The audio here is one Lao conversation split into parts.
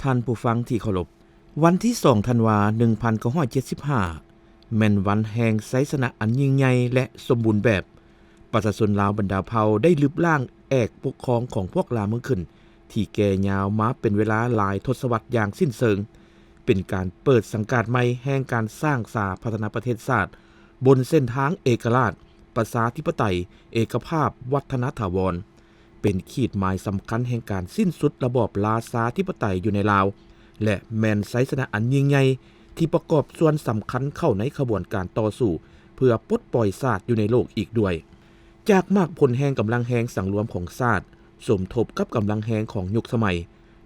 ທ່ານຜູ້ຟັງທີ່ເຄົາລົບ, ວັນທີສອງ ທັນວາ ໜຶ່ງພັນເກົ້າຮ້ອຍເຈັດສິບຫ້າ ແມ່ນວັນແຫ່ງໄຊຊະນະອັນຍິ່ງໃຫຍ່ ແລະ ສົມບູນແບບ. ປະຊາຊົນລາວບັນດາເຜົ່າໄດ້ລຶບລ້າງແອກປົກຄອງຂອງພວກລ່າເມືອງຂຶ້ນ ທີ່ແກ່ຍາວມາເປັນເວລາຫຼາຍທົດສະວັດຢ່າງສິ້ນເຊີງ, ເປັນການເປີດສັງກາດໃໝ່ແຫ່ງການສ້າງສາພັດທະນາປະເທດຊາດ ບົນເສັ້ນທາງເອກະລາດ, ປະຊາທິປະໄຕ, ເອກະພາບ, ວັດທະນະຖາວອນ. ເປັນຂີດໝາຍສຳຄັນແຫ່ງການສິ້ນສຸດລະບອບລາຊາທິປະໄຕຢູ່ໃນລາວ ແລະ ແມ່ນໄຊຊະນະອັນຍິ່ງໃຫຍ່ທີ່ປະກອບສ່ວນສຳຄັນເຂົ້າໃນຂະບວນການຕໍ່ສູ້ເພື່ອປົດປ່ອຍຊາດຢູ່ໃນໂລກອີກດ້ວຍ. ຈາກໝາກຜົນແຫ່ງກຳລັງແຮງສັງລວມຂອງຊາດ ສົມທົບກັບກຳລັງແຮງຂອງຍຸກສະໄໝ,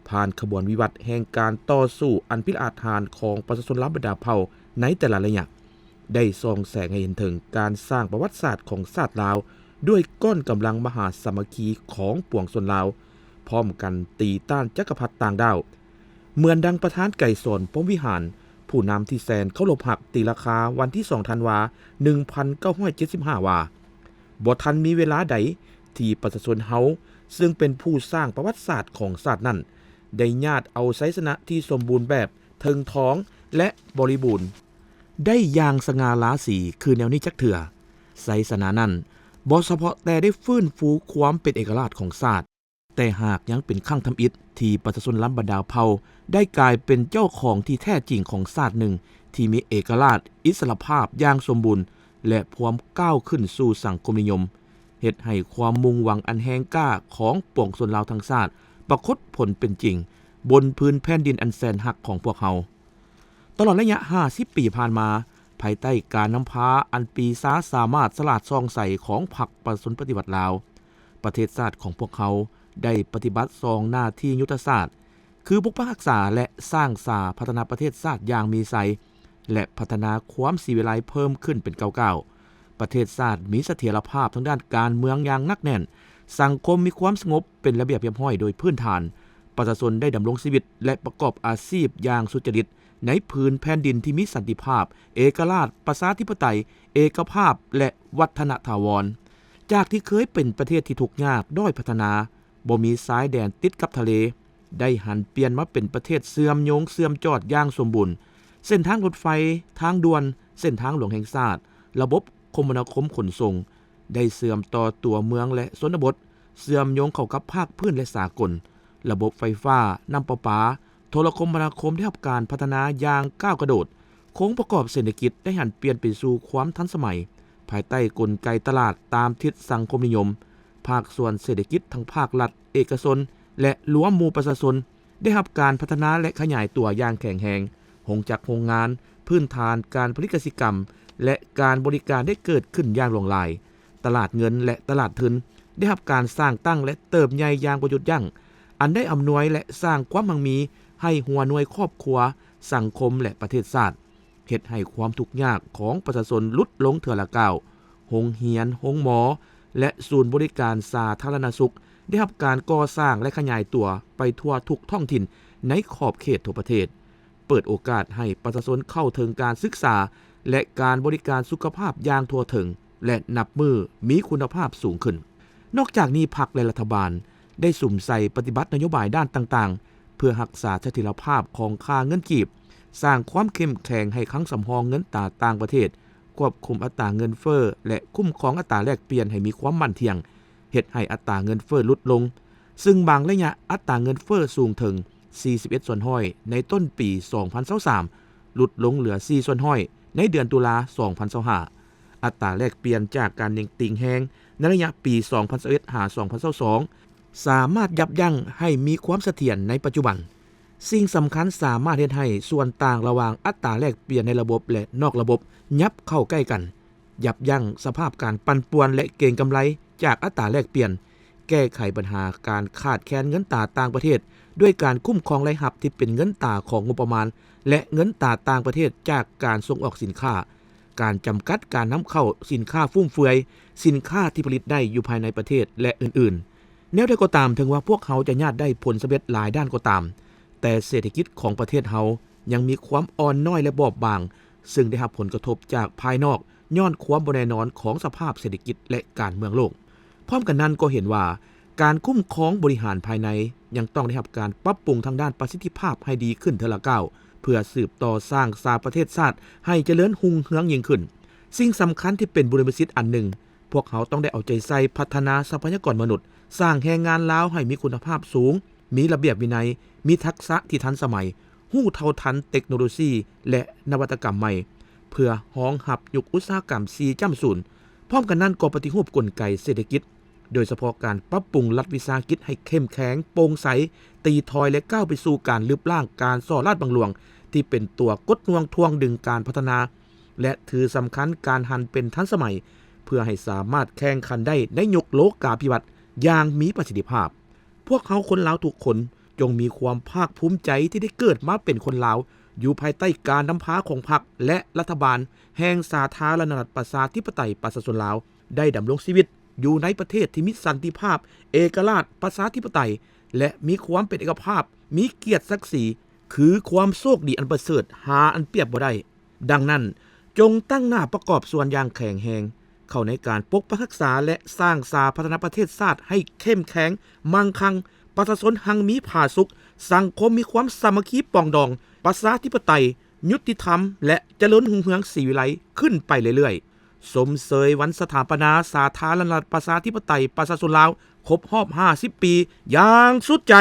ຜ່ານຂະບວນວິວັດແຫ່ງການຕໍ່ສູ້ອັນພິລະອາດຫານຂອງປະຊາຊົນລາວບັນດາເຜົ່າໃນແຕ່ລະໄລຍະ ໄດ້ສ່ອງແສງໃຫ້ເຫັນເຖິງການສ້າງປະຫວັດສາດຂອງຊາດລາວ ດ້ວຍກ້ອນກຳລັງມະຫາສາມັກຄີຂອງປວງຊົນລາວ ພ້ອມກັນຕີຕ້ານຈັກກະພັດຕ່າງດ້າວ. ເໝືອນດັ່ງປະທານໄກສອນ ພົມວິຫານ ຜູ້ນຳທີ່ແສນເຄົາລົບຮັກ ຕີລາຄາວັນທີສອງ ທັນວາ ໜຶ່ງພັນເກົ້າຮ້ອຍເຈັດສິບຫ້າ ວ່າ, ບໍ່ທັນມີເວລາໃດທີ່ປະຊາຊົນເຮົາ ເຊິ່ງເປັນຜູ້ສ້າງປະຫວັດສາດຂອງຊາດນັ້ນ ໄດ້ຍາດເອົາໄຊຊະນະທີ່ສົມບູນແບບ, ເຖິງທອງ ແລະ ບໍລິບູນ ໄດ້ຢ່າງສະຫງ່າລາສີຄືແນວນີ້ຈັກເທື່ອ. ໄຊຊະນະນັ້ນບໍ່ສະເພາະແຕ່ໄດ້ຟື້ນຟູຄວາມເປັນເອກະລາດຂອງຊາດ, ແຕ່ຫາກຍັງເປັນຄັ້ງທຳອິດທີ່ປະຊາຊົນລາວບັນດາເຜົ່າໄດ້ກາຍເປັນເຈົ້າຂອງທີ່ແທ້ຈິງຂອງຊາດໜຶ່ງທີ່ມີເອກະລາດ, ອິດສະຫຼະພາບຢ່າງສົມບູນ ແລະ ພວມກ້າວຂຶ້ນສູ່ສັງຄົມນິຍົມ, ເຮັດໃຫ້ຄວາມມຸ່ງຫວັງອັນແຮງກ້າຂອງປວງຊົນລາວທັງຊາດປາກົດຜົນເປັນຈິງ ບົນພື້ນແຜ່ນດິນອັນແສນຮັກຂອງພວກເຮົາ. ຕະຫຼອດໄລຍະຫ້າສິບປີຜ່ານມາ, ພາຍໃຕ້ການນຳພາອັນປີຊາສາມາດສະຫຼາດສ່ອງໃສຂອງພັກປະຊາຊົນປະຕິວັດລາວ, ປະເທດຊາດຂອງພວກເຮົາໄດ້ປະຕິບັດສອງໜ້າທີ່ຍຸດທະສາດ, ຄືປົກປັກຮັກສາ ແລະ ສ້າງສາພັດທະນາປະເທດຊາດຢ່າງມີໄຊ ແລະ ພັດທະນາຄວາມສີວິໄລເພີ່ມຂຶ້ນເປັນກ້າວໆ. ປະເທດຊາດມີສະຖຽນລະພາບທາງດ້ານການເມືອງຢ່າງໜັກແໜ້ນ, ສັງຄົມມີຄວາມສະຫງົບ ເປັນລະບຽບຮຽບຮ້ອຍໂດຍພື້ນຖານ, ປະຊາຊົນໄດ້ດຳລົງຊີວິດ ແລະ ປະກອບອາຊີບຢ່າງສຸດຈະລິດໃນພື້ນແຜ່ນດິນທີ່ມີສັນຕິພາບ, ເອກະລາດ, ປະຊາທິປະໄຕ, ເອກະພາບ ແລະ ວັດທະນະຖາວອນ. ຈາກທີ່ເຄີຍເປັນປະເທດທີ່ທຸກຍາກ, ດ້ອຍພັດທະນາ, ບໍ່ມີຊາຍແດນຕິດກັບທະເລ, ໄດ້ຫັນປ່ຽນມາເປັນປະເທດເຊື່ອມໂຍງເຊື່ອມຈອດຢ່າງສົມບູນ. ເສັ້ນທາງລົດໄຟ, ທາງດ່ວນ, ເສັ້ນທາງຫຼວງແຫ່ງຊາດ, ລະບົບຄົມມະນາຄົມຂົນສົ່ງ, ໄດ້ເຊື່ອມຕໍ່ຕົວເມືອງ ແລະ ຊົນນະບົດ, ເຊື່ອມໂຍງເຂົ້າກັບພາກພື້ນ ແລະ ສາກົນ. ລະບົບໄຟຟ້າ, ນ້ຳປະປາ, ໂທລະຄົມມະນາຄົມໄດ້ຮັບການພັດທະນາຢ່າງກ້າວກະໂດດ. ໂຄງປະກອບເສດຖະກິດໄດ້ຫັນປ່ຽນໄປສູ່ຄວາມທັນສະໄໝ ພາຍໃຕ້ກົນໄກຕະຫຼາດຕາມທິດສັງຄົມນິຍົມ. ພາກສ່ວນເສດຖະກິດທັງພາກລັດ, ເອກະຊົນ ແລະ ລວມໝູ່ປະຊາຊົນ ໄດ້ຮັບການພັດທະນາ ແລະ ຂະຫຍາຍຕົວຢ່າງແຂງແຮງ. ໂຮງຈັກໂຮງງານ, ພື້ນຖານການຜະລິດກະສິກຳ ແລະ ການບໍລິການໄດ້ເກີດຂຶ້ນຢ່າງຫຼວງຫຼາຍ. ຕະຫຼາດເງິນ ແລະ ຕະຫຼາດທຶນໄດ້ຮັບການສ້າງຕັ້ງ ແລະ ເຕີບໃຫຍ່ຢ່າງບໍ່ຢຸດຢັ້ງ, ອັນໄດ້ອຳນວຍ ແລະ ສ້າງຄວາມຮັ່ງມີໃຫ້ຫົວໜ່ວຍຄອບຄົວ, ສັງຄົມ ແລະ ປະເທດຊາດ, ເຮັດໃຫ້ຄວາມທຸກຍາກຂອງປະຊາຊົນຫຼຸດລົງເທື່ອລະກ້າວ. ໂຮງຮຽນ, ໂຮງໝໍ ແລະ ສູນບໍລິການສາທາລະນະສຸກ ໄດ້ຮັບການກໍ່ສ້າງ ແລະ ຂະຫຍາຍຕົວໄປທົ່ວທຸກທ້ອງຖິ່ນໃນຂອບເຂດທົ່ວປະເທດ, ເປີດໂອກາດໃຫ້ປະຊາຊົນເຂົ້າເຖິງການສຶກສາ ແລະ ການບໍລິການສຸຂະພາບຢ່າງທົ່ວເຖິງ ແລະ ນັບມື້ມີຄຸນນະພາບສູງຂຶ້ນ. ນອກຈາກນີ້, ພັກ ແລະ ລັດຖະບານໄດ້ສຸມໃສ່ປະຕິບັດນະໂຍບາຍດ້ານຕ່າງໆ ເພື່ອຮັກສາສະຖຽນລະພາບຂອງຄ່າເງິນກີບ, ສ້າງຄວາມເຂັ້ມແຂງໃຫ້ຄັງສຳຮອງເງິນຕາຕ່າງປະເທດ, ຄວບຄຸມອັດຕາເງິນເຟີ້ ແລະ ຄຸ້ມຄອງອັດຕາແລກປ່ຽນໃຫ້ມີຄວາມໝັ້ນທ່ຽງ, ເຮັດໃຫ້ອັດຕາເງິນເຟີ້ຫຼຸດລົງ, ຊຶ່ງບາງໄລຍະອັດຕາເງິນເຟີ້ສູງເຖິງສີ່ສິບເອັດສ່ວນຮ້ອຍໃນຕົ້ນປີສອງພັນຊາວສາມ ຫຼຸດລົງເຫຼືອສີ່ສ່ວນຮ້ອຍໃນເດືອນຕຸລາສອງພັນຊາວຫ້າ. ອັດຕາແລກປ່ຽນຈາກການເໜັງຕີງແຮງໃນໄລຍະປີສອງພັນຊາວເອັດ ຫາ ສອງພັນຊາວສອງ ສາມາດຢັບຢັ້ງໃຫ້ມີຄວາມສະຖຽນໃນປັດຈຸບັນ. ສິ່ງສຳຄັນສາມາດເຮັດໃຫ້ສ່ວນຕ່າງລະຫວ່າງອັດຕາແລກປ່ຽນໃນລະບົບ ແລະ ນອກລະບົບຫຍັບເຂົ້າໃກ້ກັນ, ຢັບຢັ້ງສະພາບການປັ່ນປ່ວນ ແລະ ເກັງກຳໄລຈາກອັດຕາແລກປ່ຽນ, ແກ້ໄຂບັນຫາການຂາດແຄນເງິນຕາຕ່າງປະເທດ ດ້ວຍການຄຸ້ມຄອງລາຍຮັບທີ່ເປັນເງິນຕາຂອງງົບປະມານ ແລະ ເງິນຕາຕ່າງປະເທດຈາກການສົ່ງອອກສິນຄ້າ, ການຈຳກັດການນຳເຂົ້າສິນຄ້າຟຸມເຟືອຍ, ສິນຄ້າທີ່ຜະລິດໄດ້ຢູ່ພາຍໃນປະເທດ ແລະ ອື່ນໆ. ແນວໃດກໍຕາມ, ເຖິງວ່າພວກເຮົາຈະຍາດໄດ້ຜົນສຳເລັດຫຼາຍດ້ານກໍຕາມ, ແຕ່ເສດຖະກິດຂອງປະເທດເຮົາຍັງມີຄວາມອ່ອນນ້ອຍ ແລະ ບອບບາງ, ຊຶ່ງໄດ້ຮັບຜົນກະທົບຈາກພາຍນອກ ຍ້ອນຄວາມບໍ່ແນ່ນອນຂອງສະພາບເສດຖະກິດ ແລະ ການເມືອງໂລກ. ພ້ອມກັນນັ້ນກໍເຫັນວ່າ ການຄຸ້ມຄອງບໍລິຫານພາຍໃນຍັງຕ້ອງໄດ້ຮັບການປັບປຸງທາງດ້ານປະສິດທິພາບໃຫ້ດີຂຶ້ນເທື່ອລະກ້າວ ເພື່ອສືບຕໍ່ສ້າງສາປະເທດຊາດໃຫ້ຈະເລີນຮຸ່ງເຮືອງຍິ່ງຂຶ້ນ. ສິ່ງສຳຄັນທີ່ເປັນບຸລິມະສິດອັນໜຶ່ງ, ພວກເຮົາຕ້ອງໄດ້ເອົາໃຈໃສ່ພັດທະນາຊັບພະຍາກອນມະນຸດ, ສ້າງແຮງງານລາວໃຫ້ມີຄຸນນະພາບສູງ, ມີລະບຽບວິໄນ, ມີທັກສະທີ່ທັນສະໄໝ, ຮູ້ເທົ່າທັນເຕັກໂນໂລຊີ ແລະ ນະວັດຕະກຳໃໝ່ ເພື່ອຮອງຮັບຍຸກອຸດສາຫະກຳສີ່ຈ້ຳສູນ. ພ້ອມກັນນັ້ນກໍປະຕິຮູບກົນໄກເສດຖະກິດ, ໂດຍສະເພາະການປັບປຸງລັດວິສາຫະກິດໃຫ້ເຂັ້ມແຂງ, ໂປ່ງໃສ, ຕີຖອຍ ແລະ ກ້າວໄປສູ່ການລຶບລ້າງການສໍ້ລາດບັງຫຼວງ ທີ່ເປັນຕົວກົດໜ່ວງຖ່ວງດຶງການພັດທະນາ ແລະ ຖືສຳຄັນການຫັນເປັນທັນສະໄໝ ເພື່ອໃຫ້ສາມາດແຂ່ງຂັນໄດ້ໃນຍຸກໂລກາພິວັດຢ່າງມີປະສິດທິພາບ. ພວກເຮົາຄົນລາວທຸກຄົນ ຈົ່ງມີຄວາມພາກພູມໃຈທີ່ໄດ້ເກີດມາເປັນຄົນລາວ, ຢູ່ພາຍໃຕ້ການນຳພາຂອງພັກ ແລະ ລັດຖະບານແຫ່ງສາທາລະນະລັດປະຊາທິປະໄຕປະຊາຊົນລາວ, ໄດ້ດຳລົງຊີວິດຢູ່ໃນປະເທດທີ່ມີສັນຕິພາບ, ເອກະລາດ, ປະຊາທິປະໄຕ ແລະ ມີຄວາມເປັນເອກະພາບ, ມີກຽດສັກສີ, ຄືຄວາມໂຊກດີອັນປະເສີດ ຫາອັນປຽບບໍ່ໄດ້. ດັ່ງນັ້ນ, ຈົ່ງຕັ້ງໜ້າປະກອບສ່ວນຢ່າງແຂງແຮງ ເຂົ້າໃນການປົກປັກຮັກສາ ແລະ ສ້າງສາພັດທະນາປະເທດຊາດໃຫ້ເຂັ້ມແຂງ, ມັ່ງຄັ່ງ, ປະຊາຊົນຮັ່ງມີຜາສຸກ, ສັງຄົມມີຄວາມສາມັກຄີປອງດອງ, ປະຊາທິປະໄຕ, ຍຸຕິທຳ ແລະ ຈະເລີນຮຸ່ງເຮືອງສີວິໄລຂຶ້ນໄປເລື້ອຍໆ. ຊົມເຊີຍວັນສະຖາປະນາສາທາລະນະລັດປະຊາທິປະໄຕປະຊາຊົນລາວ ຄົບຮອບຫ້າສິບປີຢ່າງສຸດໃຈ.